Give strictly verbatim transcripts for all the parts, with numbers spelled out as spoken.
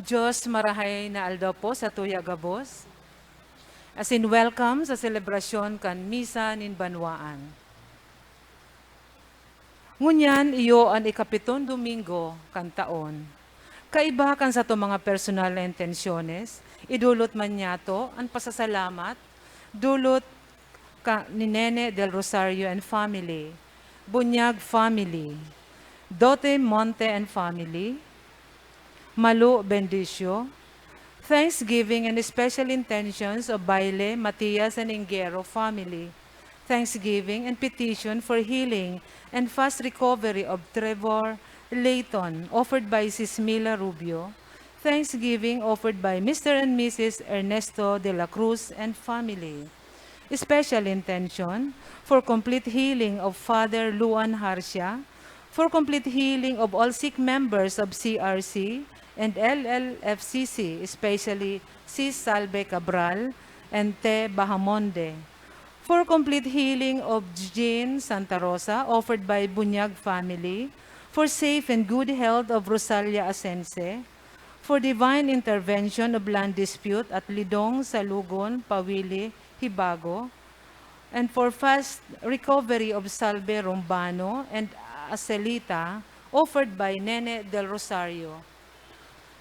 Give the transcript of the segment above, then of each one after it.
Diyos, marahay na aldaw po sa tuya gabos, asin welcome sa selebrasyon kan Misa nin Banwaan. Ngunyan, iyo an ikapitong Domingo kan taon. Kaiba kan sato mga personal na intensyones, idulot man niyato an pasasalamat, dulot ka ni Nene Del Rosario and family, Bunyag family, Dote Monte and family, Malu Bendicio, thanksgiving and special intentions of Baile, Matias, and Ingero family, thanksgiving and petition for healing and fast recovery of Trevor Layton, offered by Sis Mila Rubio, thanksgiving offered by Mister and Missus Ernesto de la Cruz and family. Special intention for complete healing of Father Luan Harcia, for complete healing of all sick members of C R C and L L F C C, especially Sis Salve Cabral and Te Bahamonde. For complete healing of Jean Santa Rosa, offered by Bunyag family. For safe and good health of Rosalia Asense. For divine intervention of land dispute at Lidong, Salugon, Pawili, Hibago, and for fast recovery of Salve Rombano and Acelita, offered by Nene Del Rosario.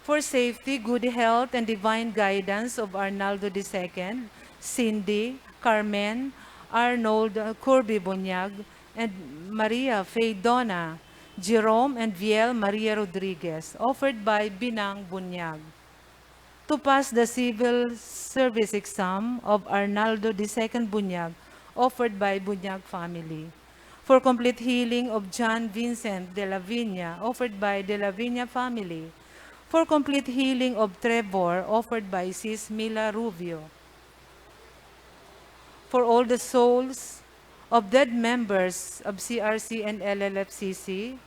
For safety, good health, and divine guidance of Arnaldo the second, Cindy, Carmen, Arnold, Kirby Bunyag, and Maria Faye Dona, Jerome, and Viel Maria Rodriguez, offered by Binang Bunyag. To pass the civil service exam of Arnaldo the second Bunyag, offered by Bunyag family. For complete healing of John Vincent de la Viña, offered by de la Viña family. For complete healing of Trevor, offered by Sis Mila Rubio. For all the souls of dead members of C R C and L L F C C,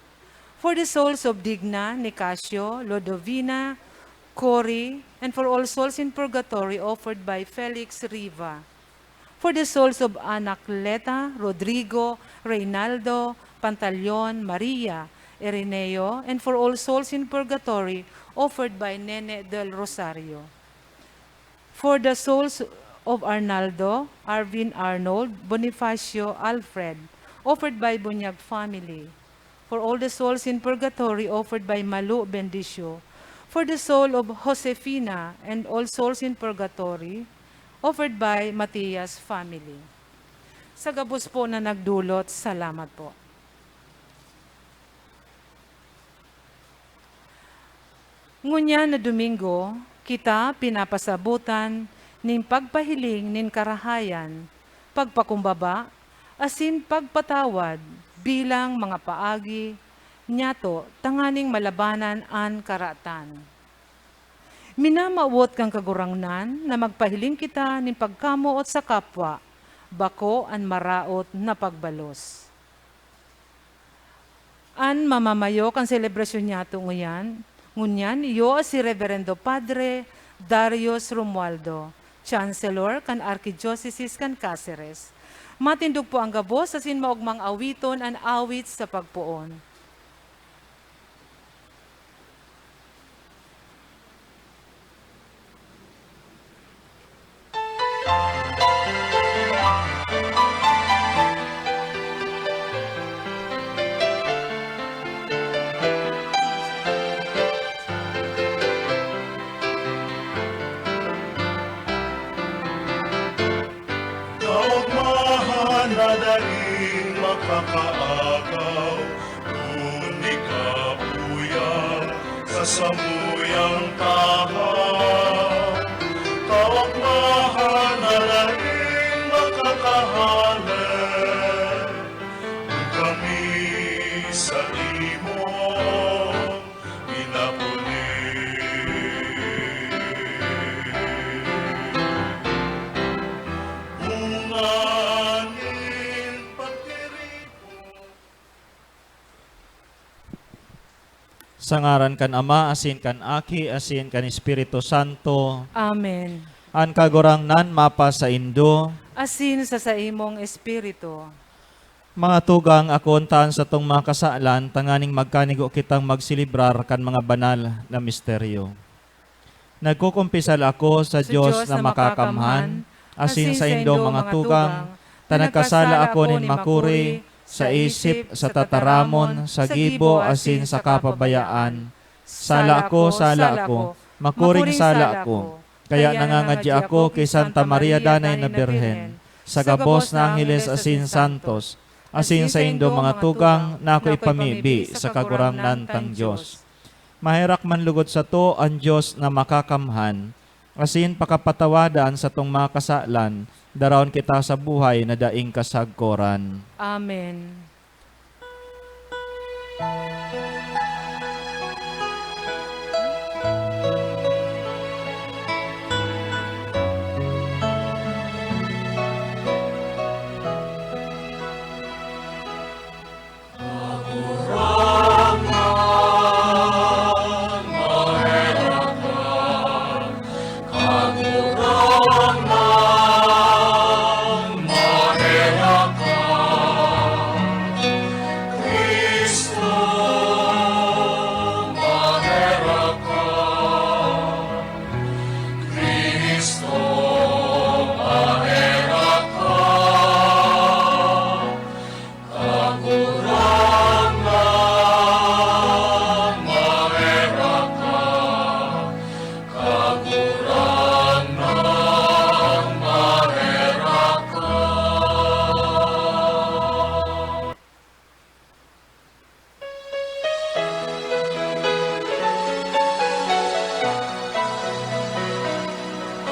for the souls of Digna, Nicasio, Lodovina, Cory, and for all souls in purgatory, offered by Felix Riva. For the souls of Anacleta, Rodrigo, Reynaldo, Pantaleon, Maria, Ireneo, and for all souls in purgatory, offered by Nene del Rosario. For the souls of Arnaldo, Arvin Arnold, Bonifacio, Alfred, offered by Bunyag family. For all the souls in purgatory, offered by Malu Bendicio. For the soul of Josefina and all souls in purgatory, offered by Matias family. Sa gabos po na nagdulot, salamat po. Ngunyan na Domingo, kita pinapasabotan nin pagpahiling nin karahayan, pagpakumbaba, asin pagpatawad bilang mga paagi niyato tanganing malabanan an karatan. Minamawot kan Kagurangnan na magpahiling kita nin pagkamoot sa kapwa, bako an maraot na pagbalos. An mamamayo kan selebrasyon niyato ngunyan, ngunyan iyo si Reverendo Padre Darius Romualdo, Chancellor kan Arkidyosesis kan Caceres. Matindog po ang gabos asin maogmang awiton an awit sa pagpoon. Kaogmahan na daing makakaagaw, kundi kabuya sa samuyang tahaw. Kaogmahan na daing makakahale, kun kami sa imo pinapuli. Bunga nin pagtiripon. Sa ngaran kan Ama, asin kan Aki, asin kan Espiritu Santo. Amen. An Kagurangnan mapasaindo. Asin sa saimong espiritu. Mga tugang, akoon ta an satong mga kasalan tanganing magkanigo kitang magselebrar kan mga banal na misteryo. Nagkukumpisal ako sa Dios na makakamhan, asin saindong mga tugang, ta nagkasala ako nin makuri, sa isip, sa tataramon, sa gibo, asin sa kapabayaan. Sala ako, sala ako, makuring sala ako. Kaya nangangadya ako ki Santa Maria Danay na Birhen, sa gabos na angheles asin santos, asin saindong mga tugang na ako ipamibi sa Kagurangnan tang Dios. Maherak man lugod sato an Dios na makakamhan, asin pakapatawada an satong mga kasalan, daraon kita sa buhay na daing kasagkoran. Amen.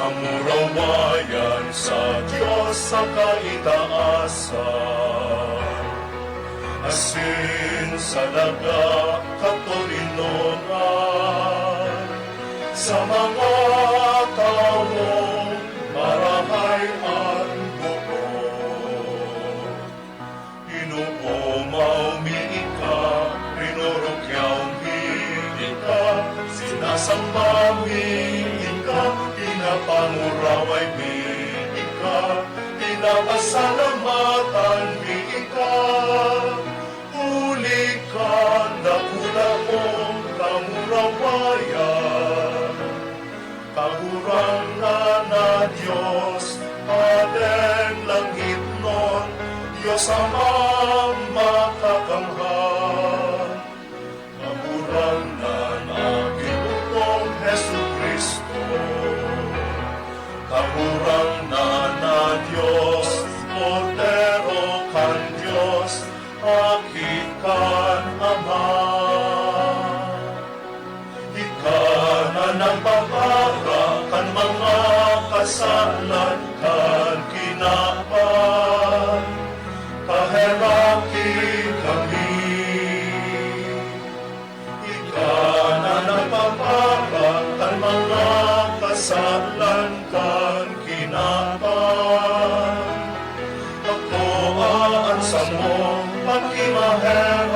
Kamurawayan sa Dios sa kaitaasan, asin sa daga katoninongan, sa mga tawong marahay an buot. Inoomaw mi ika, rinurukyaw mi ika, sinasamba mi ika, pinapanguraway mi ika, pinapasalamatan mi ika, huli kan dakula mong kamurawayan. Kagurangnan na Dios, Hadeng langitnon, Dios Amang makakamhan, Kagurangnan na ginugong Jesu-Cristo, Kagurangnan na Dios, Kordero kan Dios, Aki kan Ama. Ika na nagpapara kan mga kasalan kan kinaban, kaheraki kami. Ika na nagpapara kan mga kasalan kan kinaban. Akoa an samong pakimaherak.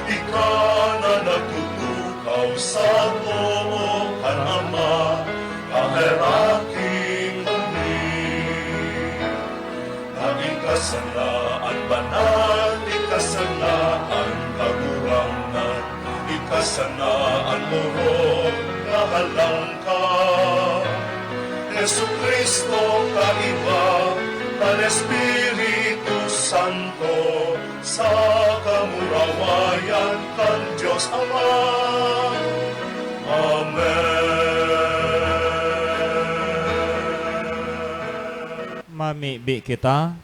Ika na nagtutukaw sa too kan Ama, kaheraki kami. Na ika sana an banal, ika sana an Kagurangnan, ika sana an orog na halangkaw. Jesu-Cristo, kaiba kan Espiritu Santo, sa kamurawayan kan Dios Ama. Amen. Mamibi kita.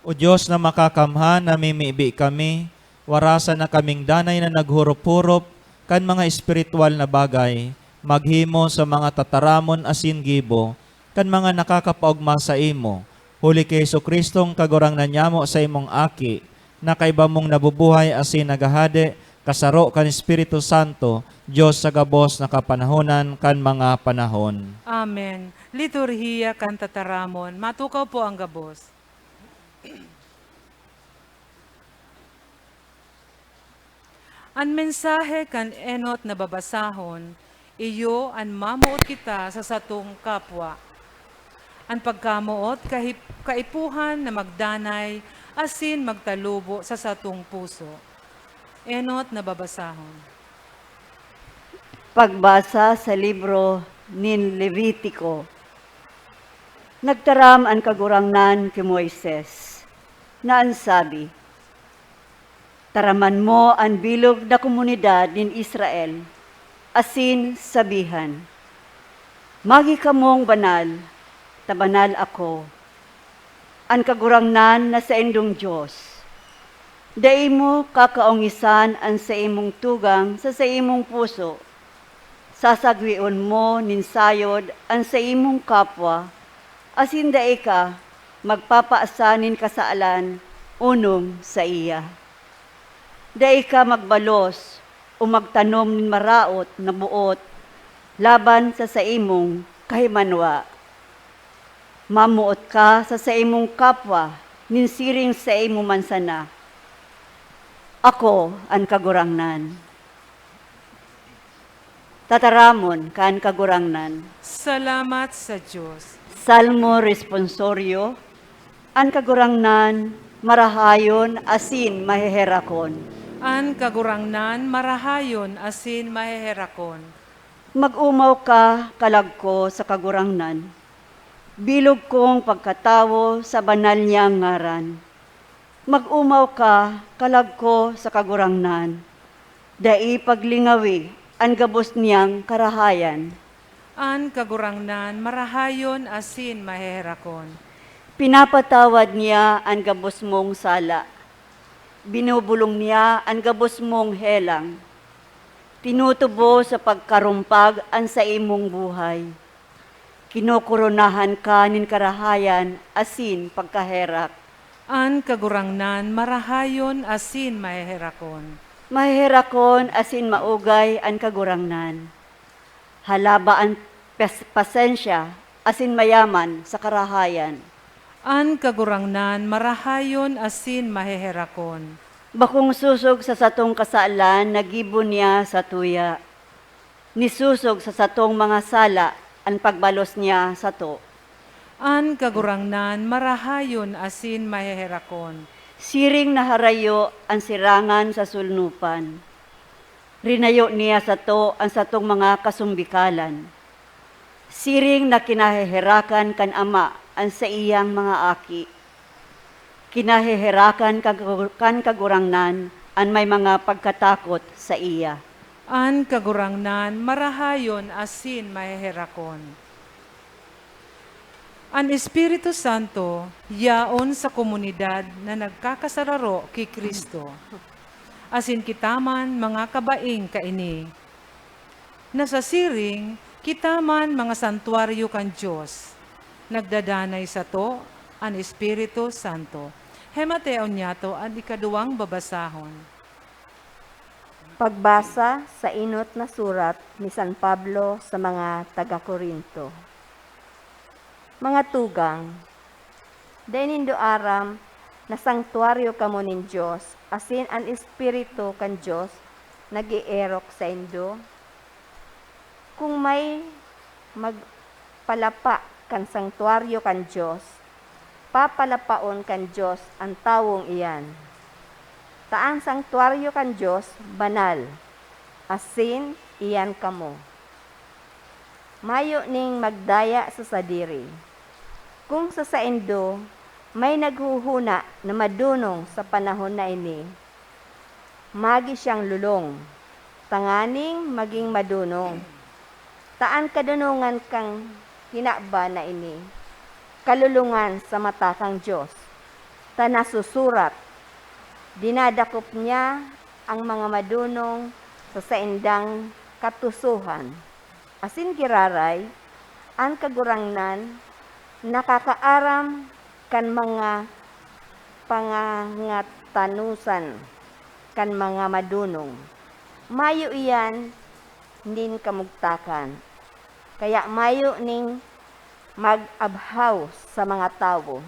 O Dios na makakamhan, namimibi kami, warasan na kaming danay na naghurop-hurop kan mga espiritual na bagay, maghimo sa mga tataramon asin gibo kan mga nakakapaogma saimo, huli ki Jesu-Cristong Kagurangnan nyamo, saimong Aki, na kaiba mong nabubuhay asin naghahade, kasaro kan Espiritu Santo, Dios sa gabos na kapanahonan kan mga panahon. Amen. Liturhiya kan Tataramon. Matukaw po ang gabos. An mensahe kan enot na babasahon, iyo an mamoot kita sa satong kapwa. An pagkamoot kahip-, kaipuhan na magdanay asin magtalubo sa satong puso. Enot na babasahon. Pagbasa sa libro nin Levitico. Nagtaram an Kagurangnan ki Moises, na an sabi, "Taraman mo an bilog na komunidad nin Israel, asin sabihan, 'Magi kamong banal, ta banal ako.' An Kagurangnan na saindong Dios. Dai mo kakaongisan an saimong tugang sa saimong puso. Sasagwion mo nin sayod an saimong kapwa, asin dai ka magpapasa nin kasalan onong saiya. Dai ka magbalos o magtanom nin maraot na boot laban sa saimong kahimanwa. Mamoot ka sa saimong kapwa nin siring saimo man sana. Ako an Kagurangnan." Tataramon kan Kagurangnan. Salamat sa Dios. Salmo Responsorio. An Kagurangnan marahayon asin maheherakon. An Kagurangnan marahayon asin maheherakon. Mag-omaw ka, kalag ko, sa Kagurangnan. Bilog kong pagkatawo sa banal niyang ngaran. Mag-omaw ka, kalag ko, sa Kagurangnan. Dai paglingawi an gabos niyang karahayan. An Kagurangnan marahayon asin maheherakon. Pinapatawad niya an gabos mong sala. Binubulong niya an gabos mong helang. Tinutubo sa pagkarumpag an saimong buhay. Kinokoronahan ka nin karahayan asin pagkaherak. An Kagurangnan marahayon asin maheherakon. Maheherakon asin maugay an Kagurangnan. Halaba an pas-, pasensya asin mayaman sa karahayan. An Kagurangnan marahayon asin maheherakon. Bakong sosog sa satong kasalan na gibo niya satuya. Nisosog sa satong mga sala an pagbalos niya sato. An Kagurangnan marahayon asin maheherakon. Siring na harayo an sirangan sa solnopan. Rinayo niya sato an satong mga kasumbikalan. Siring na kinaheherakan kan Ama an saiyang mga aki. Kinaheherakan kan, kan Kagurangnan an may mga pagkatakot saiya. An Kagurangnan marahayon asin maheherakon. An Espiritu Santo yaon sa komunidad na nagkakasararo ki Cristo. Asin kita man, mga kabaing kaini, na sa siring, kita man mga santuaryo kan Dios. Nagdadanay sato an Espiritu Santo. Hemateon niyato an ikaduwang babasahon. Pagbasa sa enot na surat ni San Pablo sa mga taga Corinto. Mga tugang, dai nindo aram na sangtuaryo kamo nin Dios, asin an Espiritu kan Dios nag-eerok saindo? Kun may magpalapa kan sangtuaryo kan Dios, papalapaon kan Dios an tawong iyan. Ta an sangtuaryo kan Dios banal, asin iyan kamo. Mayo ning magdaya sa sadiri. Kun sa saindo may naghohona na madonong sa panahon na ini, magi siyang lolong, tanganing magin madonong. Ta an kadonongan kan kinaban na ini, kalolongan sa mata kan Dios. Ta nasusurat, "Dinadakop niya ang mga madonong sa saindang katusohan." Asin giraray, an Kagurangnan nakakaaram kan mga pangangatanosan kan mga madonong. Mayo iyan nin kamugtakan, kaya mayo ning mag-abhaw sa mga tawo.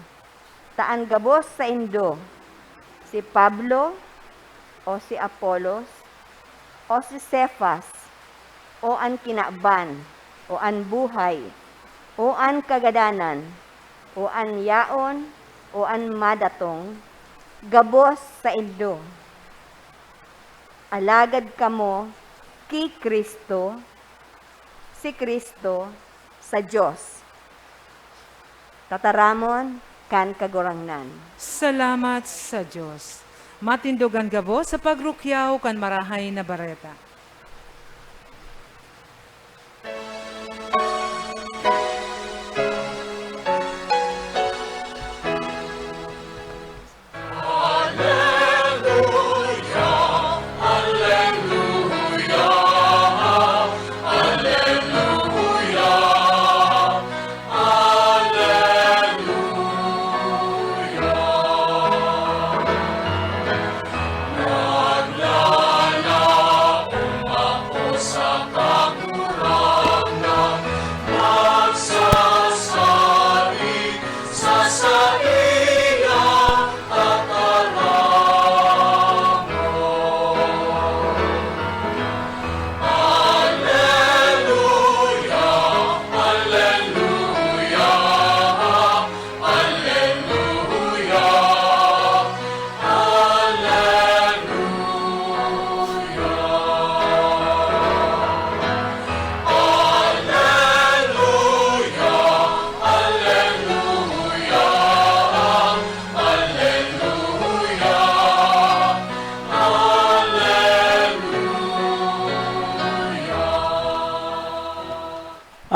Ta an gabos saindo, si Pablo, o si Apolos, o si Cefas, o an kinaban, o an buhay, o an kagadanan, o an yaon, o an madatong, gabos saindo. Alagad kamo, ki Cristo, Si Cristo sa Dios. Tataramon kan Kagurangnan. Salamat sa Dios. Matindogan gabos sa pagrukyaw kan Marahay na Bareta.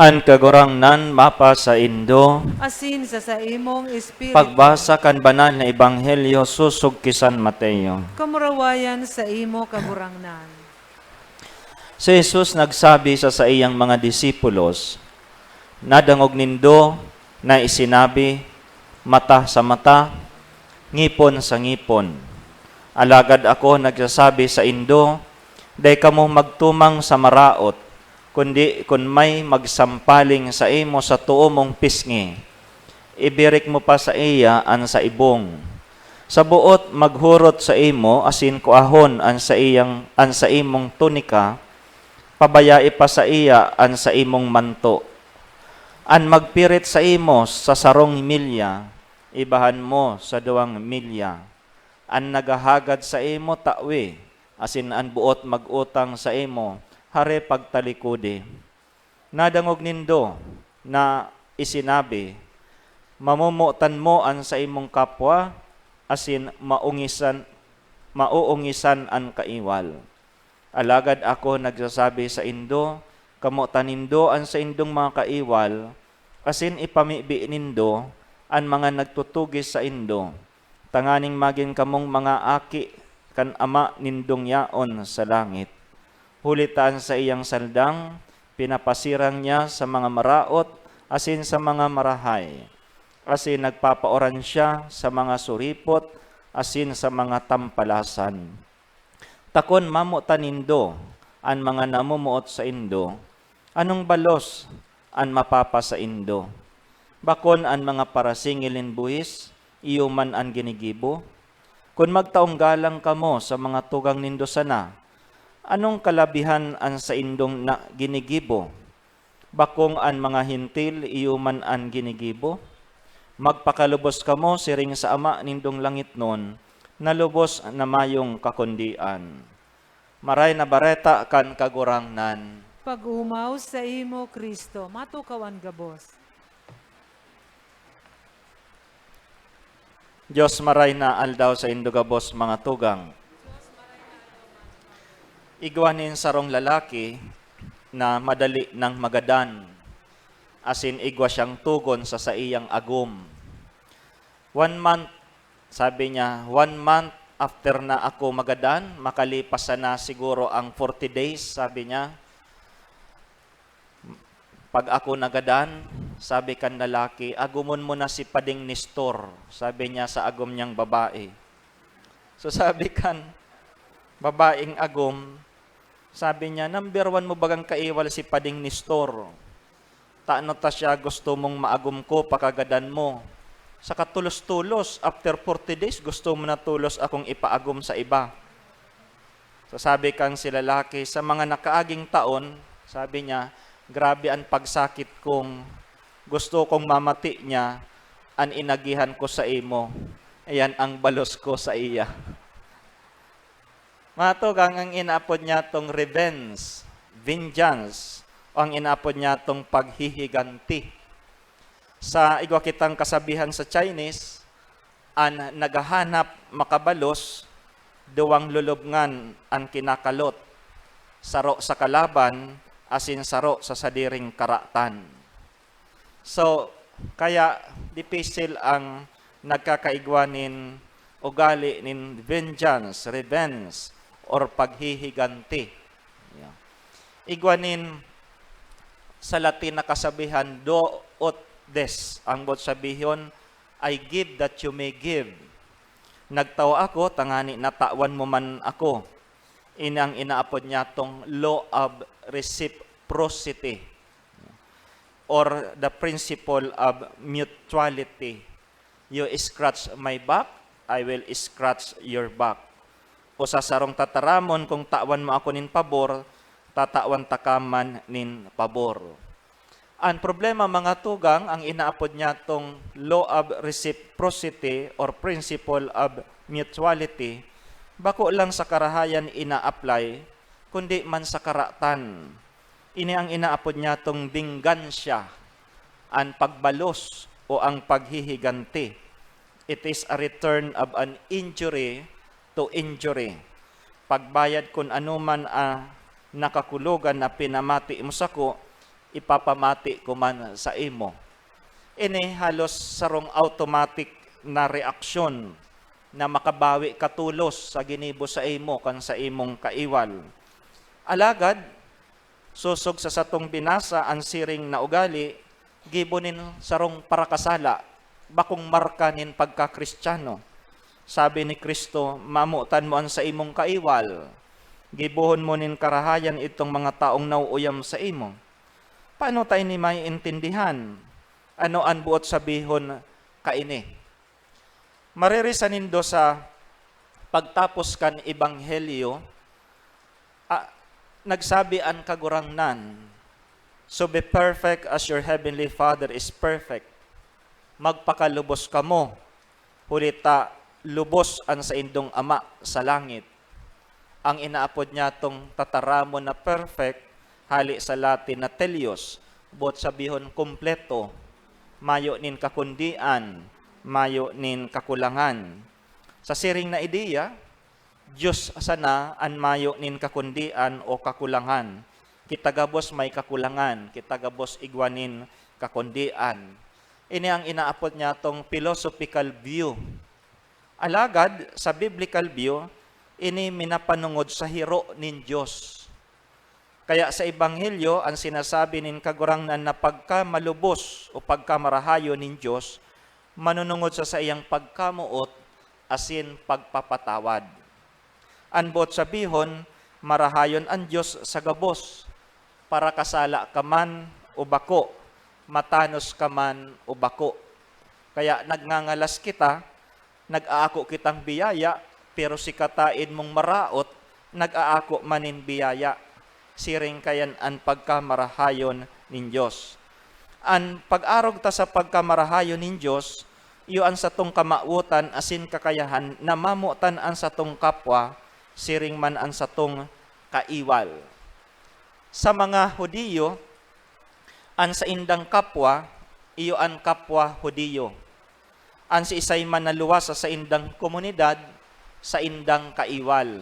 An Kagurangnan mapasaindo. Asin sa saimong espiritu. Pagbasa kan Banal na Ebanghelyo sosog ki San Mateo. Kamurawayan saimo, Kagurangnan. Si Jesus nagsabi sa saiyang mga disipulos, "Nadangog nindo na isinabi, 'Mata sa mata, ngipon sa ngipon.' Alagad ako nagsasabi saindo, dai kamo magtumang sa maraot, kundi kun may magsampaling saimo sa too mong pisngi, ibirik mo pa saiya an sa ibong. Sa boot maghurot saimo asin kuahon an saiyang, an saimong tunika, pabayai pa saiya an saimong manto. An magpirit saimo sa sarong milya, ibahan mo sa duwang milya. An naghahagad saimo, tawe, asin an boot mag-utang saimo, hare pagtalikodi. Nadangog nindo na isinabi, 'Mamomotan mo an saimong kapwa, asin maungisan, maoongisan an kaiwal.' Alagad ako nagsasabi saindo, kamotan nindo an saindong mga kaiwal, asin ipamibi nindo an mga nagtutugis saindo, tanganing magin kamong mga aki kan Ama nindong yaon sa langit. Huli ta an saiyang saldang pinapasirang niya sa mga maraot asin sa mga marahay, asin nagpapauran siya sa mga suripot asin sa mga tampalasan. Ta kun mamotan nindo an mga namomoot saindo, anong balos an mapapasaindo? Bakon an mga parasingil nin buhis iyo man an ginigibo? Kun magtaong galang kamo sa mga tugang nindo sana, anong kalabihan an saindong na ginigibo? Bakong an mga Hentil iyo man an ginigibo? Magpakalubos kamo siring sa Ama nindong langitnon na lubos na mayong kakundian. Maray na Bareta kan Kagurangnan. Pag-omaw saimo, Cristo. Matukaw an gabos. Dios maray na aldaw saindo gabos, mga tugang. Igwa nin sarong lalaki na madali nang magadan, asin igwa siyang togon sa saiyang agom. One month, sabi niya, "One month after na ako magadan, makalipas sana siguro ang forty days," sabi niya. "Pag ako nagadan," sabi kan lalaki, "agomon mo na si Pading Nestor," sabi niya sa agom niyang babae. So, sabi kan babaeng agom, sabi niya, "Number one mo bagang kaiwal si Pading Nestor? Tano ta siya gusto mong maagom ko pakagadan mo? Sa katolos-tolos, after forty days, gusto mo na tolos akong ipaagom sa iba?" So, sabi kan si lalaki, "Sa mga nakaaging taon," sabi niya, "grabe an pagsakit kong gusto kong mamati niya an inagihan ko saimo. Iyan ang balos ko saiya." Mga tugang, ang inaapod niya tong revenge, vengeance, Ang inaapod niyatong paghihiganti. Sa igwa kitang kasabihan sa Chinese, an naghahanap makabalos, duwang lulubngan an kinakalot, saro sa kalaban asin saro sa sadiring karatan. So, kaya dipisil ang nagkakaigwa nin ugali nin vengeance, revenge, or paghihiganti. Yeah. Igwa nin sa Latin na kasabihan, "Do ut des." Ang boot sabihon, "I give that you may give." Nagtao ako, tangani natawan mo man ako. Ini ang inaapod niyatong law of reciprocity or the principle of mutuality. "You scratch my back, I will scratch your back." O sa sarong tataramon, kung tawan mo ako nin pabor, tatawan taka man nin pabor. An problema, mga tugang, ang inaapod niyatong law of reciprocity or principle of mutuality, bako lang sa karahayan ina-apply, kundi man sa karatan. Ini ang inaapod niyatong binggansya, an pagbalos o ang paghihiganti. It is a return of an injury to injury. Pagbayad kun anoman a nakakulogan na pinamati mo sako, ipapamati ko man saimo. Ini halos sarong automatic na reaksyon na makabawi ka tolos sa ginibo saimo kan saimong kaiwal. Alagad, sosog sa satong binasa, an siring na ugali gibo nin sarong parakasala, bakong marka nin pagka-Kristiyano. Sabi ni Cristo, "Mamotan mo an saimong kaiwal, gibohon mo nin karahayan itong mga taong nauuyam saimo." Paano ta ini maiintindihan? Ano an boot sabihon kaini? Mariri sa nindo sa pagtapos kan ebanghelyo, ah, nagsabi an Kagurangnan, "So be perfect as your heavenly Father is perfect." Magpakalubos kamo, huli ta lubos an saindong Ama sa langit. Ang inaapod niyatong tataramon na perfect, hale sa Latin na teleios, boot sabihon kompleto, mayo nin kakundian, mayo nin kakulangan. Sa siring na ideya, Dios sana an mayo nin kakundian o kakulangan. Kita gabos may kakulangan, kita gabos igwa nin kakundian. Ini ang inaapod niyatong philosophical view. Alagad, sa biblical view, ini minapanongod sa hiro nin Dios. Kaya sa Ebanghelyo, an sinasabi nin Kagurangnan na pagkamalubos o pagkamarahayon nin Dios manunungod sa saiyang pagkamoot asin pagpapatawad. An boot sabihon, marahayon an Dios sa gabos, parakasala ka man o bako, matanos ka man o bako. Kaya nagngangalas kita, nag-aako kitang biyaya, pero si kataed mong maraot, nag-aako man nin biyaya. Siring kayan an pagkamarahayon nin Dios. An pag-arog ta sa pagkamarahayon nin Dios, iyo an satong kamawotan asin kakayahan na mamotan an satong kapwa, siring man an satong kaiwal. Sa mga Judio, an saindang kapwa, iyo an kapwa Judio. An siisay man na luwas sa saindang komunidad, saindang kaiwal.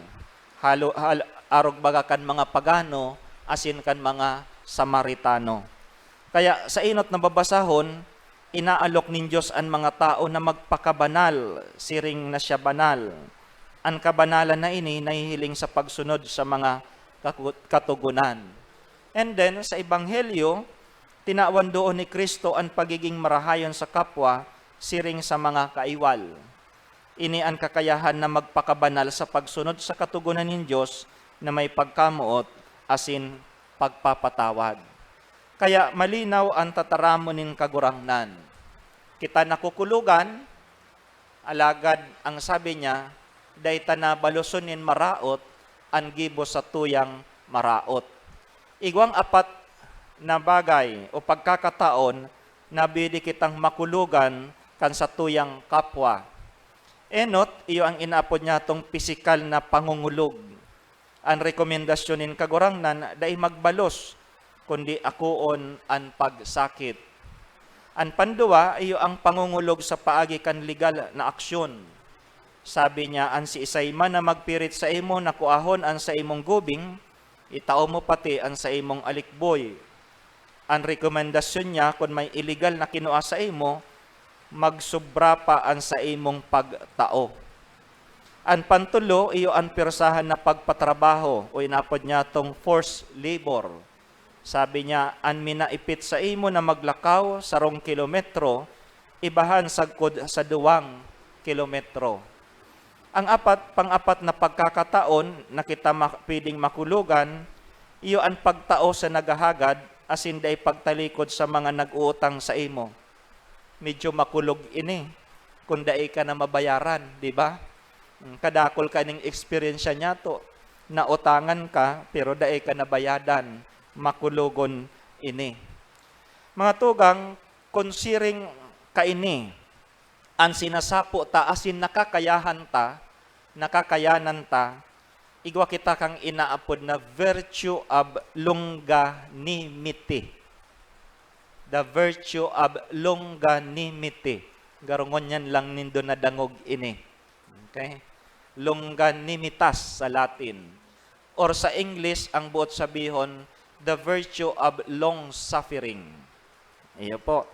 Halo-, hal-, arog baga kan mga pagano asin kan mga Samaritano. Kaya sa enot na babasahon, inaalok nin Dios an mga tawo na magpakabanal, siring na siya banal. An kabanalan na ini nahihiling sa pagsunod sa mga kaku-, katogonan. And then, sa Ebanghelyo, tinawan doon ni Cristo an pagiging marahayon sa kapwa siring sa mga kaiwal. Ini an kakayahan na magpakabanal sa pagsunod sa katogonan nin Dios na may pagkamoot asin pagpapatawad. Kaya malinaw an tataramon nin Kagurangnan. Kita nakukulogan, alagad ang sabi niya, dai ta na baloson nin maraot an gibo satuyang maraot. Igwang apat na bagay o pagkakataon na pwede kitang makulogan kan satuyang kapwa. Enot, iyo an inaapod niyatong pisikal na pangongolog. An rekomendasyon nin Kagurangnan, dai magbalos kundi akoon an pagsakit. An panduwa iyo ang pangongolog sa paagi kan legal na aksyon. Sabi niya, "An siisay man na magpirit saimo na kuahon an saimong gubing, itao mo pati an saimong alikboy." An rekomendasyon niya, kun may iligal na kinua saimo, magsobra pa an saimong pagtao. An pantulo, iyo an pwersahan na pagpatrabaho o inapod niya tong forced labor. Sabi niya, "An minaipit saimo na maglakaw sarong kilometro, ibahan sagkod sa duwang kilometro." Ang apat, pang-apat na pagkakataon na kita ma-, pwedeng makulogan, iyo an pagtao sa naghahagad asin dai pagtalikod sa mga nag-uutang saimo. Medyo makulog ini kung dai ka na mabayaran, di ba? Mm, kadakul ka ning eksperyensya niyato. Nautangan ka, pero dai ka nabayadan. Makulogon ini. Mga tugang, kun siring kaini an sinasapo ta asin nakakayahan ta, nakakayanan ta, igwa kita kan inaapod na virtue of longanimity. The virtue of longanimity. Garo ngunyan lang nindo nadangog ini. Okay? Longanimitas sa Latin. Or sa English, ang boot sabihon, the virtue of long suffering. Iyo po.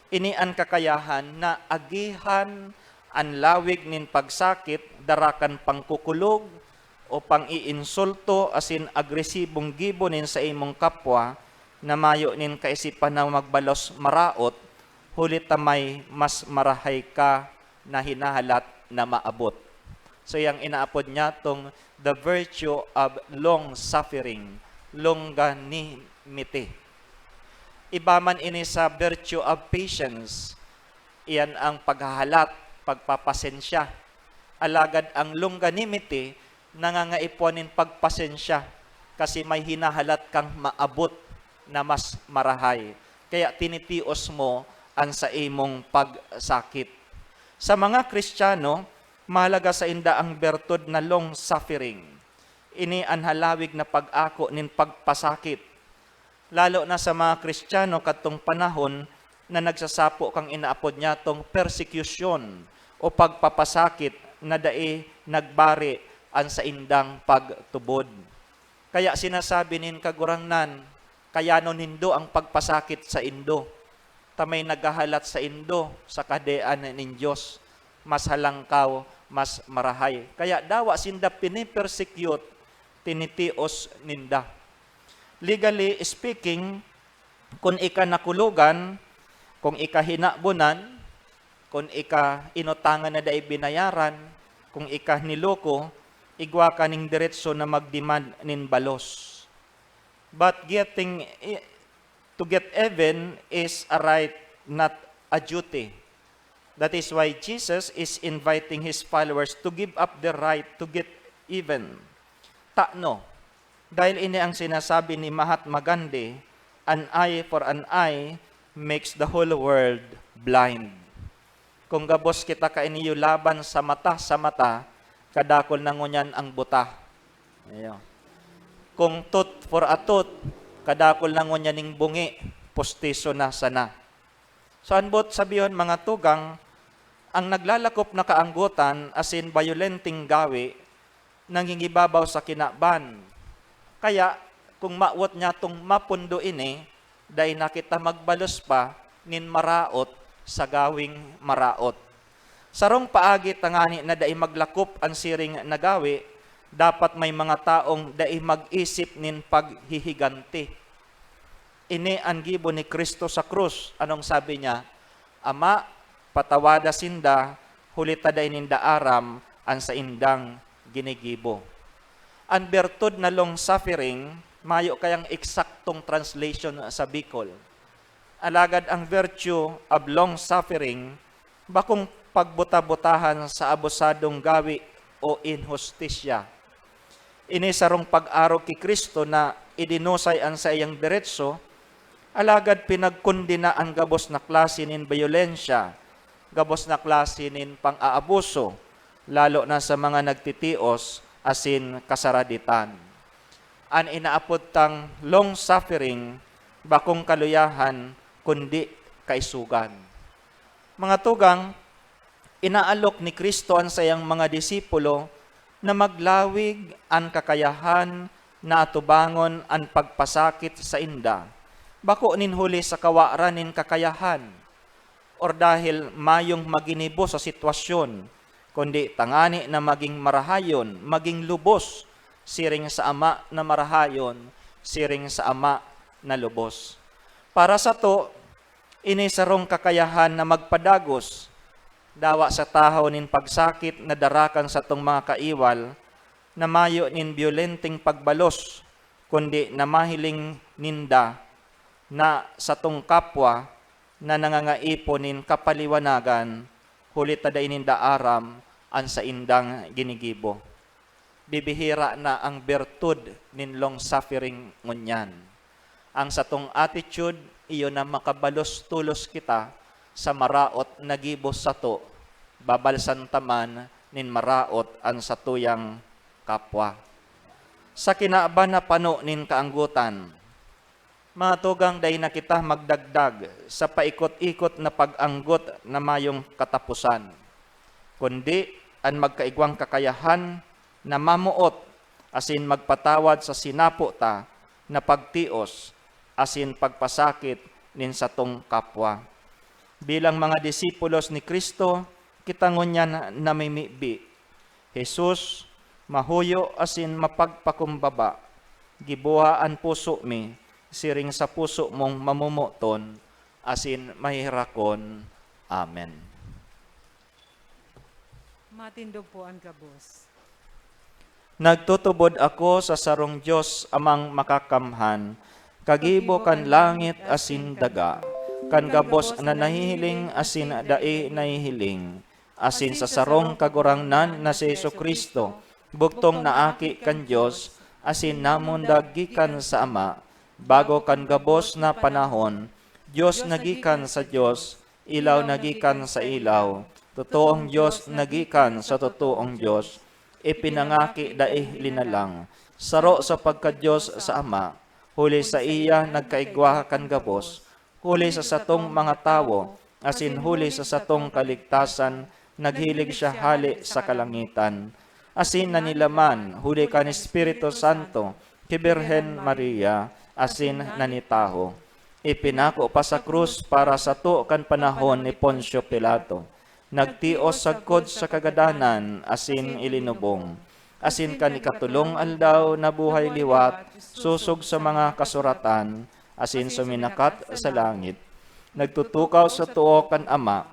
Ini an kakayahan na agihan an lawig nin pagsakit, dara kan pangkukulog o pang-iinsulto asin agresibong gibo nin saimong kapwa na mayo nin kaisipan na magbalos maraot, huli ta may mas marahay ka na hinahalat na maabot. So, yang inaapod niya tong the virtue of long suffering, longanimity. Iba man ini sa virtue of patience, iyan ang paghahalat, pagpapasensya. Alagad ang longanimity, nangangaipuhan nin pagpasensya, kasi may hinahalat kang maabot na mas marahay. Kaya tinitios mo an saimong pagsakit. Sa mga Kristiyano, mahalaga sainda ang bertud na long suffering. Ini an halawig na pag-ako nin pagpasakit. Lalo na sa mga Kristiyano kadtong panahon na nagsasapo kan inaapod niyatong persecution o pagpapasakit na dai nagbari an saindang pagtubod. Kaya sinasabi nin Kagurangnan, "Kayanon nindo an pagpasakit saindo, ta may naghahalat saindo sa Kahadean nin Dios, mas halangkaw, mas marahay." Kaya dawa sinda pini-persecute, tinitios ninda. Legally speaking, kun ika nakulogan, kun ika hinabonan, kun ika inutangan na dai binayaran, kun ika niloko, igwa ka nin deretso na mag-demand nin balos. But getting i-, to get even is a right, not a duty. That is why Jesus is inviting his followers to give up their right to get even. Tano, dahil ini ang sinasabi ni Mahatma Gandhi, "An eye for an eye makes the whole world blind." Kung gabos kita kaini laban sa mata sa mata, kadakul na ngunyan ang buta. Ayo. Kung tooth for a tooth, kadakul na ngunyan ning bungi, postiso na sana. So, an boot sabihon, mga tugang, ang naglalakop na kaanggotan asin bayolenteng gawi nangingibabaw sa kinaban. Kaya, kung mawot niyatong mapundo ini, dai na kita magbalos pa nin maraot sa gawing maraot. Sarong paagi tangani na dai maglakop an siring na gawi, dapat may mga taong dai mag-isip nin paghihiganti. Ini an gibo ni Cristo sa krus. Anong sabi niya? "Ama, patawada sinda, huli ta dai ninda aram an saindang ginigibo." An bertud na long suffering, mayo kayang eksaktong translation sa Bicol. Alagad ang virtue of long suffering, bakong pagbuta-butahan sa abusadong gawi o inhustisya. Ini sarong pag-arog ki Cristo na idinusay an saiyang deretso, alagad pinagkondena an gabos na klase nin bayolensya, gabos na klase nin pang-aabuso, lalo na sa mga nagtitios asin kasaraditan. An inaapod tang long suffering, bakong kaluyahan, kundi kaisogan. Mga tugang, inaalok ni Cristo an saiyang mga disipulo na maglawig an kakayahan na atubangon an pagpasakit sainda, bako nin huli sa kawaran nin kakayahan, or dahil mayong maginibo sa sitwasyon, kundi tangani na maging marahayon, maging lubos, siring sa Ama na marahayon, siring sa Ama na lubos. Para sato, ini sarong kakayahan na magpadagos, dawa sa tahaw nin pagsakit na dara kan satong mga kaiwal, na mayo nin byolenteng pagbalos, kundi na mahiling ninda na satong kapwa na nangangaipo nin kapaliwanagan, huli ta dai ninda aram an saindang ginigibo. Bibihira na ang bertud nin long suffering ngunyan. Ang satong attitude, iyo na makabalos tolos kita sa maraot na gibo sato, babalsan ta man nin maraot an satuyang kapwa. Sa kinaban na pano nin kaanggotan, mga tugang, dai na kita magdagdag sa paikot-ikot na pag-anggot na mayong kataposan, kundi an magkaigwang kakayahan na mamoot asin magpatawad sa sinapo ta na pagtios asin pagpasakit nin satong kapwa. Bilang mga disipulos ni Cristo, kita ngunyan namimibi. Jesus, mahuyo asin mapagpakumbaba, giboha an puso mi siring sa puso mong mamomoton asin maheherakon. Amen. Matindog po an gabos. Nagtutubod ako sa sarong Dios, Amang Makakamhan, kagibo kan langit asin daga, kan gabos na nahihiling asin dai nahihiling, asin sa sarong Kagurangnan na si Jesu-Cristo, bugtong na Aki kan Dios, asin namundag gikan sa Ama, bago kan gabos na panahon. Dios na gikan sa Dios, ilaw na gikan sa ilaw, totoong Dios na gikan sa totoong Dios, ipinangaki dai linalang, saro sa pagka-Dios sa Ama, huli saiya nagkaigwa kan gabos, huli sa satong mga tawo, asin huli sa satong kaligtasan, naghilig siya hale sa kalangitan. Asin nanilaman huli kan Espiritu Santo ki Birhen Maria, asin nanitaho. Ipinako pa sa krus para sato kan panahon ni Poncio Pilato. Nagtios sagkod sa kagadanan asin ilinubong. Asin kan ikatolong aldaw nabuhay liwat sosog sa mga kasuratan, asin suminakat sa langit. Nagtutukaw sa too kan Ama,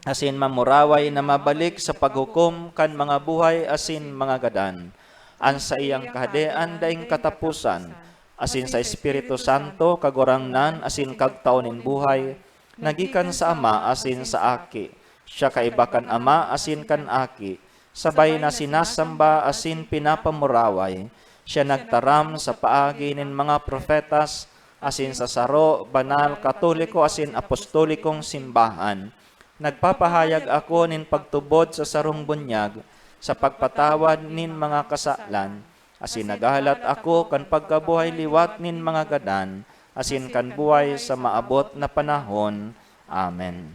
asin mamuraway na mabalik sa paghukom kan mga buhay asin mga gadan. An saiyang Kahadean daing kataposan, asin sa Espiritu Santo, Kagurangnan asin Kagtao nin buhay, na gikan sa Ama asin sa Aki. Siya kaiba kan Ama asin kan Aki, sabay na sinasamba asin pinapamuraway. Siya nagtaram sa paagi nin mga propetas, asin sa saro, banal, katoliko asin apostolikong simbahan. Nagpapahayag ako nin pagtubod sa sarong bunyag sa pagpatawad nin mga kasalan, asin naghahalat ako kan pagkabuhay liwat nin mga gadan, asin kan buhay sa maabot na panahon. Amen.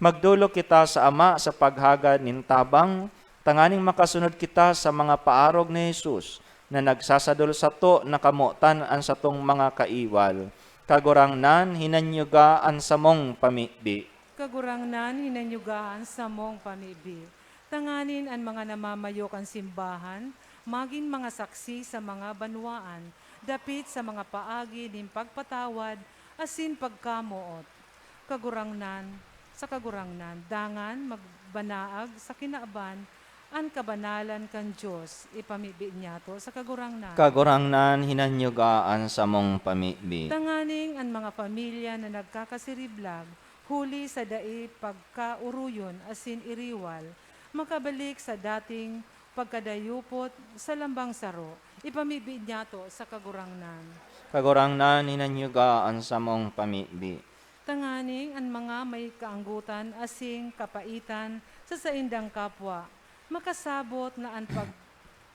Magdolok kita sa Ama sa paghagad nin tabang, tanganing makasunod kita sa mga paarog ni Jesus na nagsasadol sato na kamotan an satong mga kaiwal. Kagurangnan, hinanyuga an samong pamibi. Kagurangnan, hinanyuga an samong pamibi. Tanganing an mga namamayo kan simbahan magin mga saksi sa mga banwaan dapit sa mga paagi nin pagpatawad asin pagkamoot. Kagurangnan, sa Kagurangnan, dangan magbanaag sa kinaban an kabanalan kan Dios. Ipamibi niyato sa Kagurangnan. Kagurangnan, hinanyuga an samong pamibi. Tanganing an mga pamilya na nagkakasiriblag huli sa dai pagkaoroyon asin iriwal, makabalik sa dating pagkadayupot sa lambang saro. Ipamibi niyato sa Kagurangnan. Kagurangnan, hinanyuga an samong pamibi. Tanganing an mga may kaanggotan asin kapaitan sa saindang kapwa, makasabot na an pag-,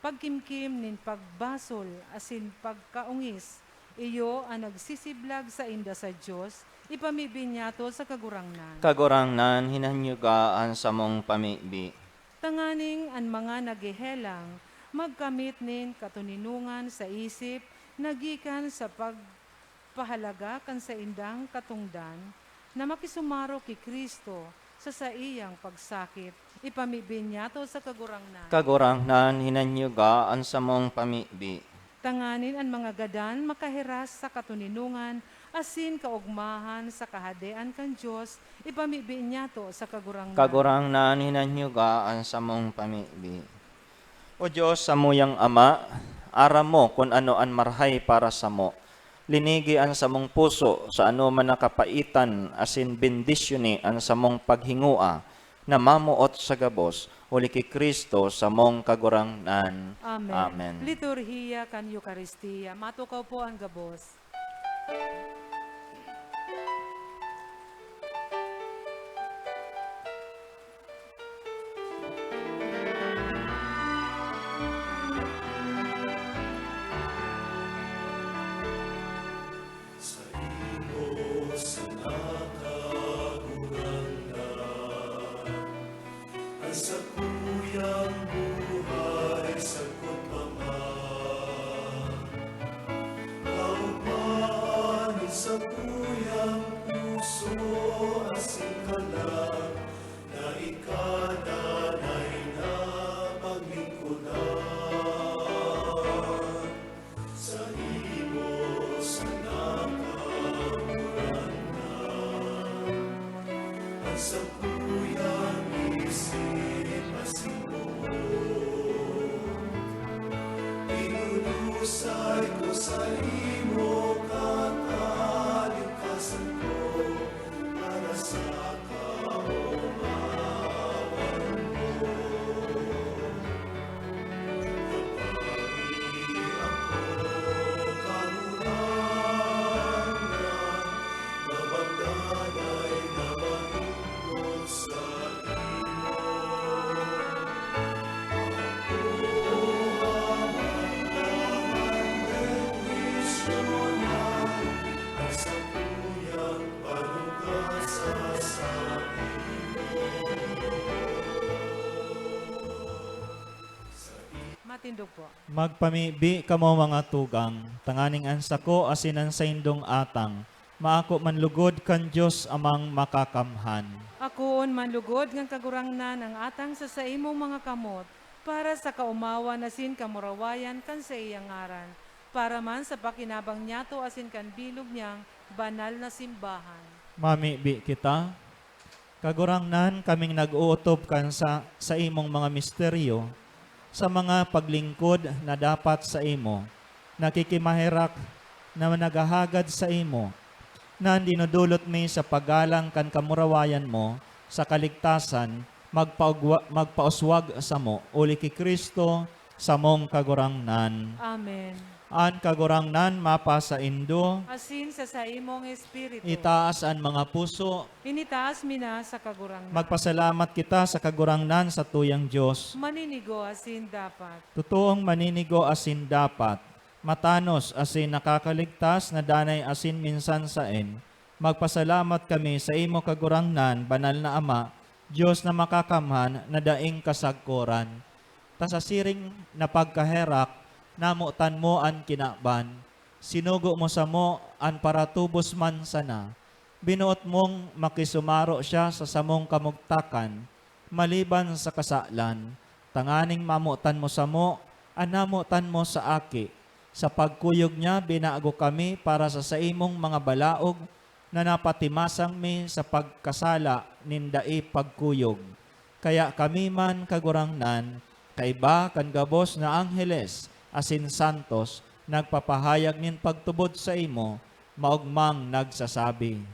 pagkimkim nin pagbasol asin pagkaongis Iyo an nagsisiblag sainda sa Dios, ipamibi niyato sa Kagurangnan. Kagurangnan, hinanyuga an samong pamibi. Tanganing an mga naghehelang magkamit nin katoninongan sa isip na gikan sa pagpahalaga kan saindang katongdan, na makisumaro ki Cristo sa saiyang pagsakit. Ipamibi niyato sa Kagurangnan. Kagurangnan, hinanyuga an samong pamibi. Tanganing an mga gadan makahiras sa katoninongan asin kaogmahan sa Kahadean kan Dios, ipamibi niyato sa Kagurangnan. Kagurangnan, hinanyuga an samong pamibi. O Dios, samuyang Ama, aram mo kun ano an marahay para samo. Linigi an samong puso sa anoman na kapaitan asin bendisyoni an samong paghingoa na mamoot sa gabos, huli ki Cristo samong Kagurangnan. Amen. Amen. Liturhiya kan Eukaristia. Matukaw po an gabos. Saimo sana, Kagurangnan, an sakuyang buhay sagkod pa man. Kaogmahan nin sakuyang puso asin kalag na ika danay na paglingkodan. Saimo sana, Kagurangnan, an sakuyang isip asin boot. Idudusay ko saimo katalingkasan ko para sa kaomawan mo. Matindog po. Magpamibi kamo, mga tugang, tanganing an sako asin an saindong atang maako man lugod kan Dios Amang Makakamhan. Akoon man lugod ngan Kagurangnan an atang sa saimong mga kamot, para sa kaomawan asin kamurawayan kan saiyang ngaran, para man sa pakinabang niyato asin kan bilog niyang banal na simbahan. Mamibi kita. Kagurangnan, kaming nag-ootob kan sa, saimong mga misteryo, sa mga paglingkod na dapat saimo, nakikimaherak na naghahagad saimo, na an dinodolot mi sa paggalang kan kamurawayan mo sa kaligtasan, magpaugwa-, magpauswag samo, huli ki Cristo, samong Kagurangnan. Amen. An Kagurangnan mapasaindo. Asin sa saimong espiritu. Itaas an mga puso. Initaas mi na sa Kagurangnan. Magpasalamat kita sa Kagurangnan, satuyang Dios. Maninigo asin dapat. Totoong maninigo asin dapat, matanos asin nakakaligtas na danay asin minsan saen, magpasalamat kami sa imo, Kagurangnan, Banal na Ama, Dios na Makakamhan, na daing kasagkoran. Ta sa siring na pagkaherak, namotan mo an kinaban. Sinugo mo samo an paratubos man sana. Binoot mong makisumaro siya sa samong kamugtakan, maliban sa kasalan, tanganing mamotan mo samo an namotan mo sa Aki. Sa pagkuyog niya, binago kami para sa saimong mga balaog, na napatimasang mi sa pagkasala nin dai pagkuyog. Kaya kami man, Kagurangnan, kaiba kan gabos na angheles asin santos, nagpapahayag nin pagtubod saimo, maogmang nagsasabi.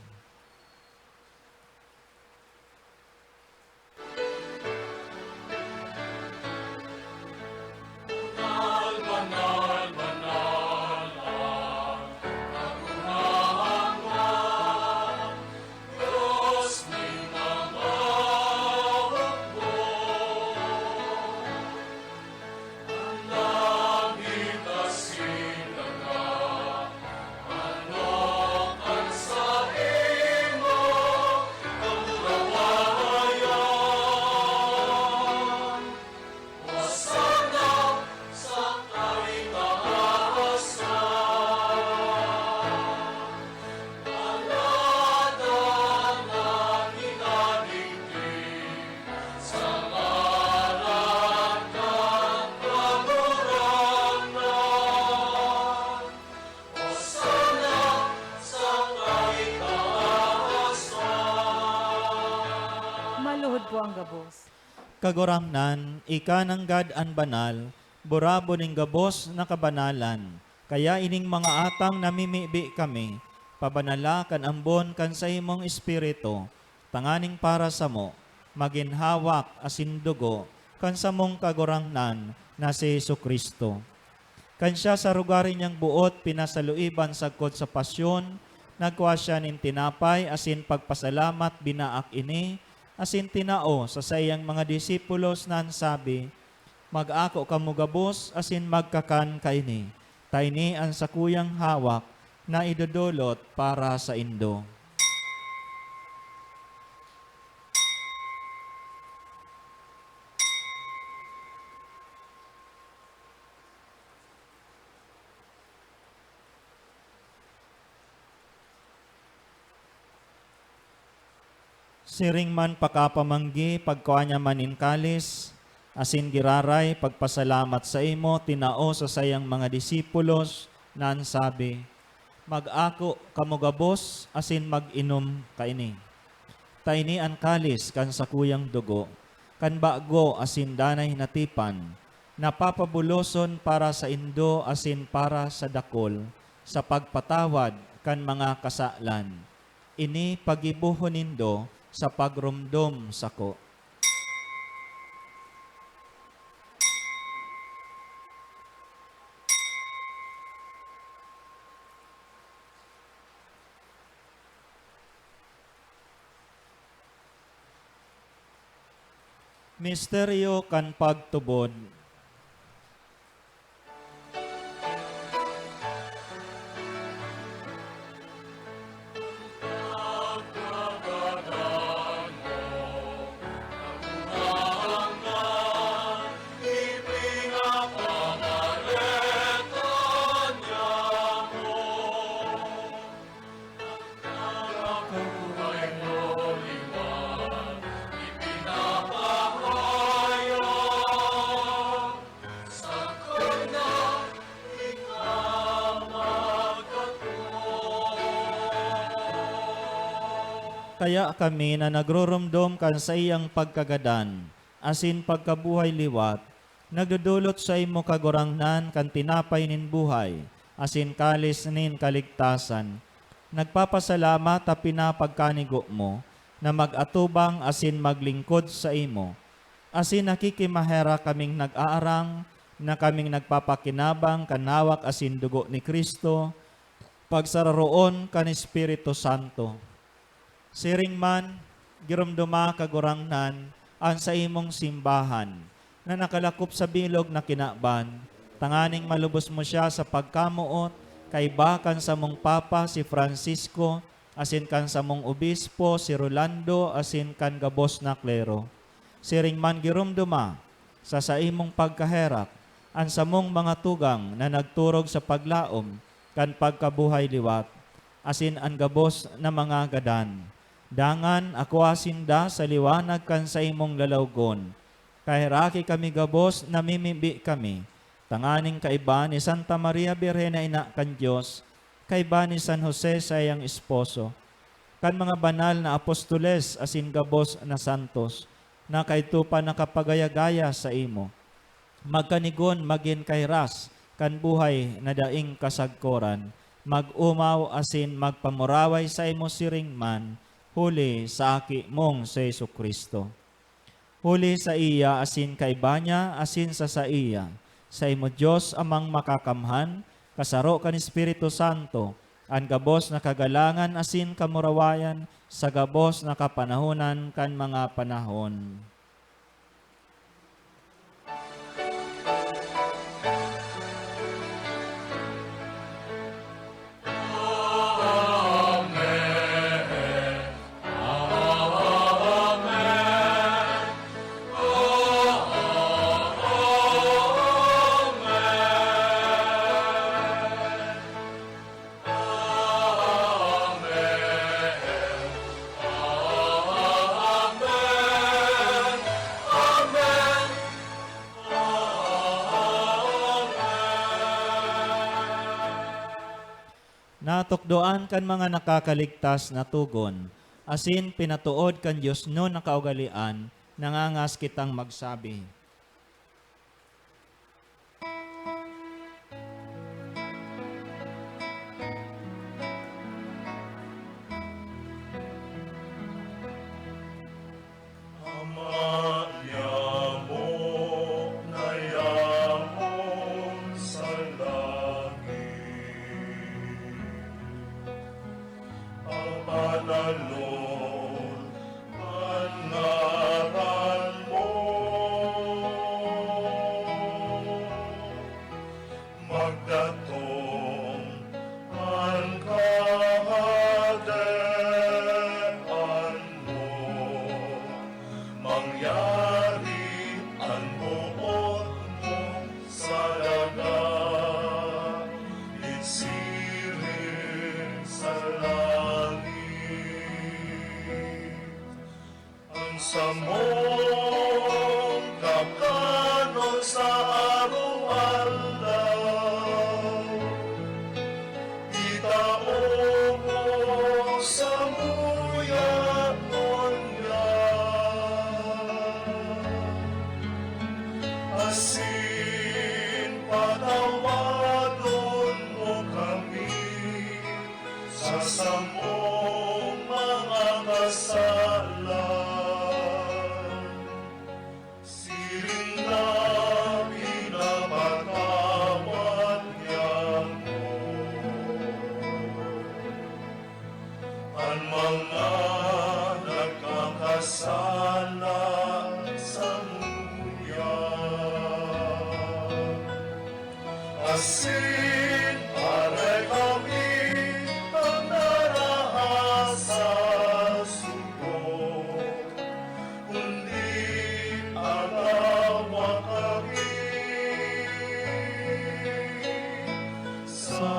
Gabos. Kagurangnan, ika nanggad an banal, burabo nin gabos na kabanalan. Kaya ining mga atang namimibi kami, pabanala kan ambon kan saimong Espiritu, tanganing para samo, magin hawak asin dugo kan samong Kagurangnan na si Jesu-Cristo. Kan siya sa rugari niyang boot pinasaluiban sagkod sa pasyon, nagkua siya nin tinapay asin pagpasalamat binaak ini, asin tinao sa saiyang mga disipulos na an sabi, "Mag-ako kamo gabos asin magkakan kaini, ta ini an sakuyang hawak na idodolot para saindo." Siring man pakapamanggi, pagkua niya man nin kalis, asin giraray, pagpasalamat saimo, tinao sa saiyang mga disipulos, na an sabi, "Mag-ako kamo gabos asin mag-inom kaini. Ta ini an kalis kan sakuyang dugo, kan bago asin danay na tipan, na papabuloson para saindo asin para sa dakul sa pagpatawad kan mga kasalan. Ini paggibohon nindo sa pagromdom sako." Misteryo kan pagtubod. Kaya kami na nagruromdom kan saiyang pagkagadan asin pagkabuhay liwat, nagdodolot saimo, Kagurangnan, kan tinapay nin buhay asin kalis nin kaligtasan. Nagpapasalamat ta pinapagkanigo mo na mag-atubang asin maglingkod saimo. Asin nakikimaherak kaming nag-aarang na kaming nagpapakinabang kan hawak asin dugo ni Cristo, pagsararoon kan Espiritu Santo. Siring man, giromdoma, Kagurangnan, an saimong simbahan na nakalakop sa bilog na kinaban, tanganing malubos mo siya sa pagkamoot, kaiba kan samong Papa, si Francisco, asin kan samong Obispo, si Rolando, asin kan gabos na klero. Siring man, giromdoma, sa saimong pagkaherak, an samong mga tugang na nagturog sa paglaom kan pagkabuhay liwat, asin an gabos na mga gadan. Dangan, akua sinda sa liwanag kan saimong lalawgon. Kaheraki kami gabos, namimibi kami, tanganing kaiba ni Santa Maria Birhen na Ina kan Dios, kaiba ni San Jose, saiyang esposo, kan mga banal na apostoles asin gabos na santos, na kaidto pa nakapagaya-gaya saimo. Magkanigon magin kahiras kan buhay na daing kasagkoran, mag-omaw asin magpamuraway saimo siring man, huli sa Aki mong si Jesu-Cristo. Huli saiya asin kaiba niya asin sa saiya, saimo Dios Amang Makakamhan, kasaro kan Espiritu Santo, an gabos na kagalangan asin kamurawayan sa gabos na kapanahonan kan mga panahon. Natukdoan kan mga nakakaligtas na togon, asin pinatood kan diosnon na kaugalean, Nangangas kitang magsabi. Ama, yamo na yamo sa langit. Papadalon an ngaran mo. Magdatong an kahadean mo. Mangyari an boot mo sa daga, siring sa langit. An samong kakanon sa araw-araw, itao mo samuya ngunyan. Asin patawadon mo kami sa samong mga kasalan, siring na pinapatawad niamo an mga nagkakasala samuya. Asin aray kami pagdaraha sa sugod, kundi agawa kami sa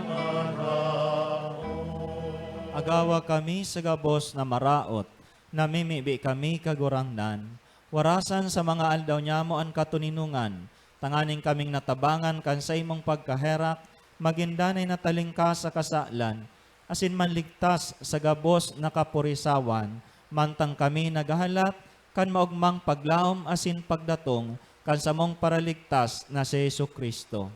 maraot. Agawa kami sa gabos na maraot. Namimibi kami, Kagurangnan, warasan sa mga aldaw nyamo an katoninongan, tanganing kaming natabangan kan saimong pagkaherak, magin danay na talingkas sa kasalan, asin manligtas sa gabos na kapurisawan, mantang kami naghahalat kan maogmang paglaom asin pagdatong kan samong Paraligtas na si Jesu-Cristo.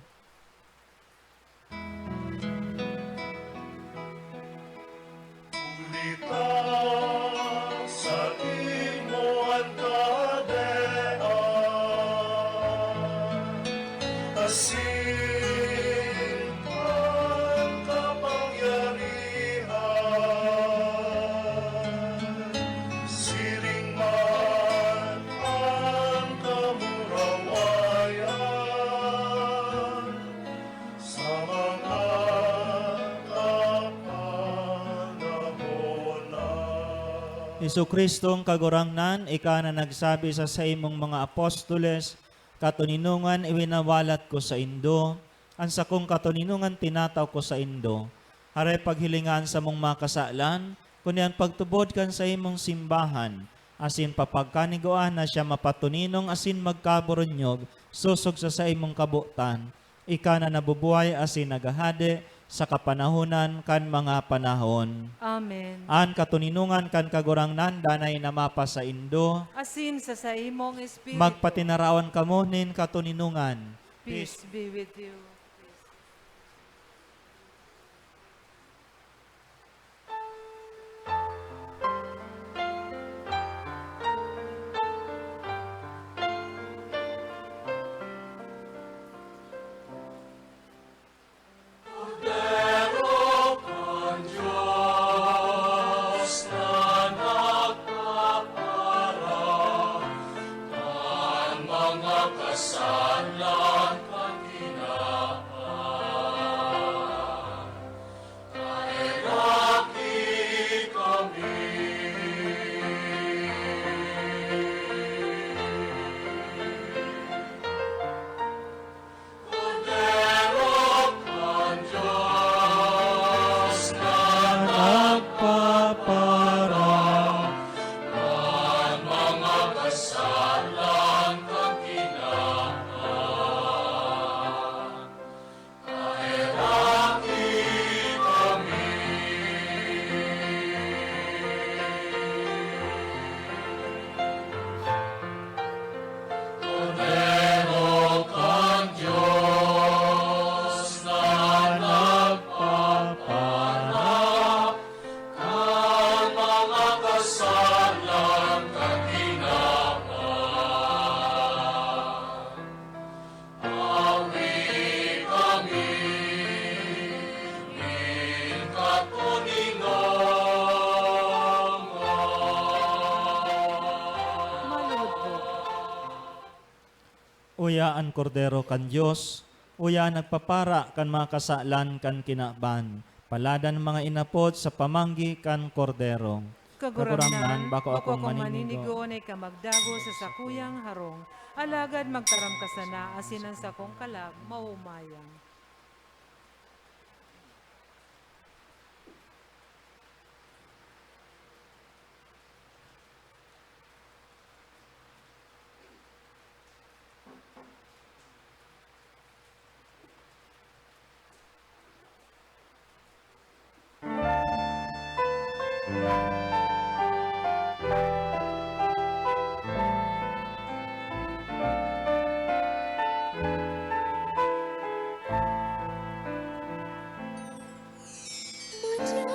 Huli ta saimo an kahadean, asin an kapangyarihan, siring man an kamurawayan sa mga kapanahonan. Jesu-Cristong Kagurangnan, ika na nagsabi sa saimong mga apostoles, "Katoninongan iwinawalat ko saindo, an sakong katoninongan tinatao ko saindo." Haray paghilinga an samong mga kasalan, kundi an pagtubod kan saimong simbahan, asin papagkanigoan na siya mapatoninong asin magkaburunyog sosog sa saimong kabotan. Ika na nabubuhay asin naghahade sa kapanahonan kan mga panahon. Amen. An katoninongan kan Kagurangnan danay na mapasaindo. Asin sa saimong espiritu. Magpatinaraon kamo nin katoninongan. Peace be with you. Kordero kan Dios na nagkapara kan mga kasalan kan Uya an Kordero kan Dios, uya nagpapara kan mga kasalan kan kinaban. Paladan mga inapod sa pamanggi kan Kordero. Kagurangnan, bako akong maninigo na ika magdagos sa sakuyang harong, alagad magtaram ka sana asin an sakong kalag mahumayan. Madya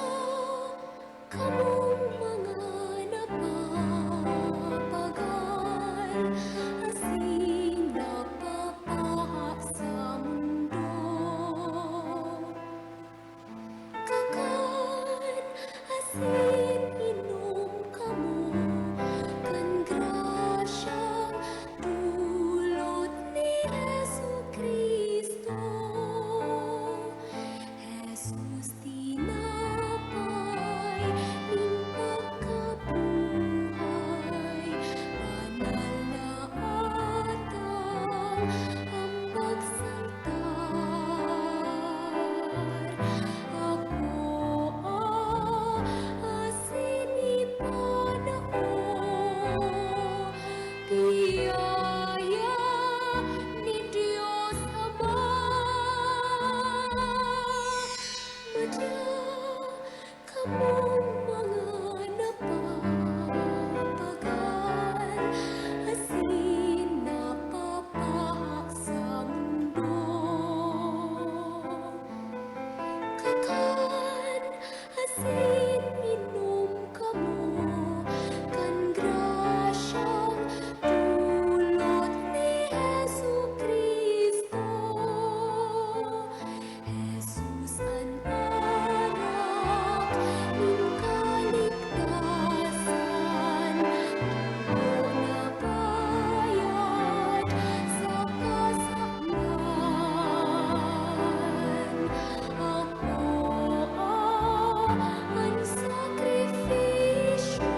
kamong mga napapagal asin napapaha sa mundo. Kakan asin inom kamo kan grasyang dulot ni Jesu-Cristo. Jesus, tinapay nin pagkabuhay, banal na atang, hambag sa altar. Akoa asin ipanao, biyaya nin Dios Ama. Madya kamong mga napapagal asin napapaha sa mundo. Kakan asin inom kamo kan grasyang dulot ni Jesu-Cristo. Jesus an anak nin kaligtasan, dugo na bayad sa kasalan. Akoa an sakripisyo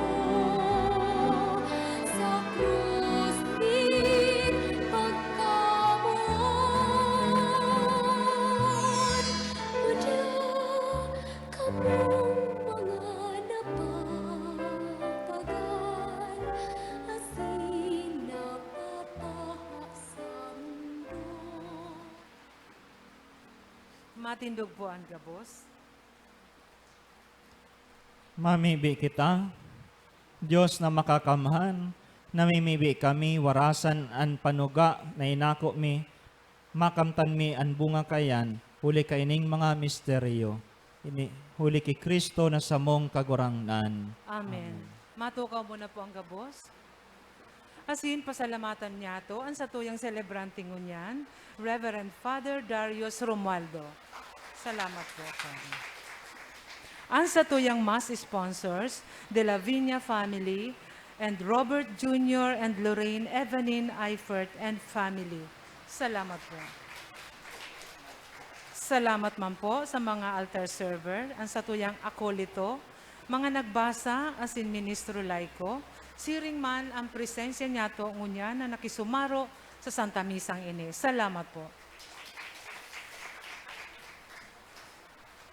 sa krus nin pagkamoot. Madya kamong mga napapagal asin napapaha sa mundo. Matindog po an gabos. Mamibi kita, Dios na makakamhan, namimibi kami, warasan an panuga na inako mi, makamtan mi an bunga kaiyan, huli kaining mga misteryo. Ini, huli ki Cristo na samong Kagurangnan. Amen. Amen. Matukaw mo na po ang gabos. Asin, pasalamatan niyato an satuyang selebrante ngunyan, Reverend Father Darius Romualdo. Salamat po, Father. An satuyang mass sponsors, De La Viña family, and Robert Junior and Lorraine Evelyn Eifert and family. Salamat po. Salamat man po sa mga altar server, an satuyang akolito, mga nagbasa asin ministro laiko, siring man an presensya niyato ngunyan na nakisumaro sa Santa Misang ini. Salamat po.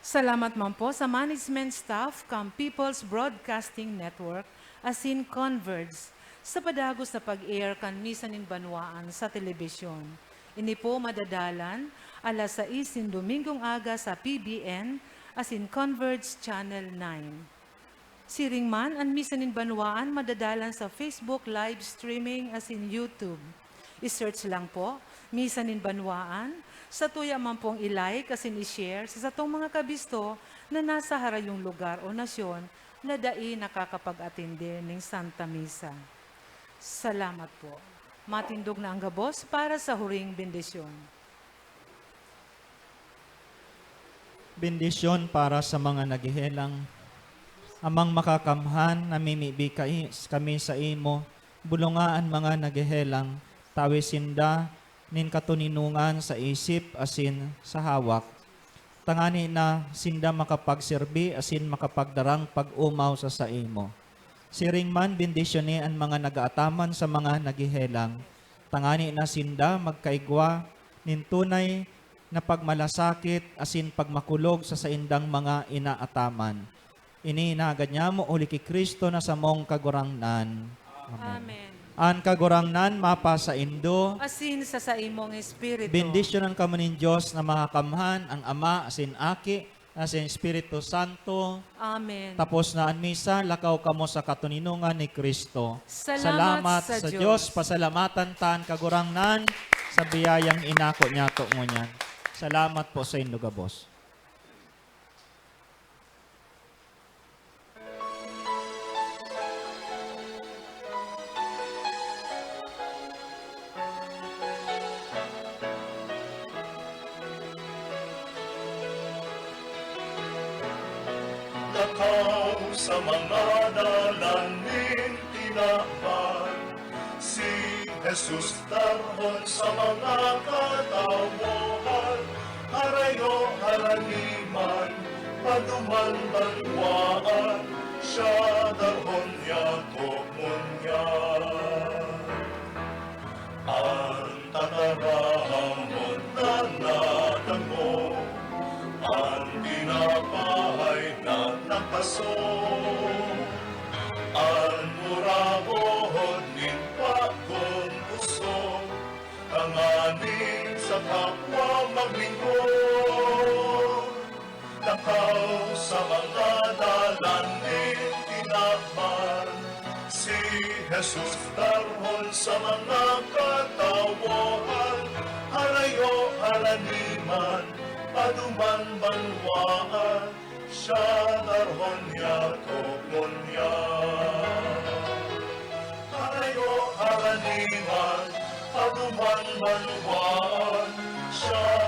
Salamat man po sa management staff kan People's Broadcasting Network asin Converge sa padagos na pag-air kan Misa nin Banwaan sa telebisyon. Ini po madadalan alas sais nin Domingong aga sa P B N asin Converge Channel nine. Siring man, an Misa nin Banwaan madadalan sa Facebook live streaming asin YouTube. I-search lang po, Misa nin Banwaan. Satuya man pong i-like asin i-share sa satong mga kabisto na nasa harayong lugar o nasyon na dai nakakapag-atende nin Santa Misa. Salamat po. Matindog na ang gabos para sa huring bendisyon. Bendisyon para sa mga naghehelang. Amang Makakamhan, namimibi kai-, kami sa imo, bulonga an mga naghehelang, tawe sinda nin katoninongan sa isip asin sa hawak, tangani na sinda makapagserbi asin makapagdarang pag-omaw sa saimo. Siring man, bendisyoni an mga nag-aataman sa mga naghehelang, tangani na sinda magkaigwa nin tunay na pagmalasakit asin pagmakulog sa saindang mga inaataman. Ini inagad nyamo huli ki Cristo na samong Kagurangnan. Amen. Amen. An Kagurangnan mapasaindo. Asin sa saimong espiritu. Bendisyonan kamo nin Dios na Makakamhan, ang Ama, asin Aki, asin Espiritu Santo. Amen. Tapos na an misa, lakaw kamo sa katoninongan ni Cristo. Salamat sa Dios. Pasalamatan ta an Kagurangnan sa biyayang inako niyato ngunyan. Salamat po saindo gabos. Lakaw sa mga dalan nin tinaban, si Jesus darhon sa mga katawohan, harayo haraniman, paduman banwaan, siya darhon niyato ngunyan. An tataramon na nadangog, an tinapay na nagpaso, an muragohon nin bagong pusog, tanganing sa kapwa maglingkod. Lakaw sa mga dalan nin tinaban, si Jesus darhon sa mga katawohan, harayo haraniman, paduman banwaan, siya darhon niyato ngunyan. Harayo haraniman, paduman banwaan, siya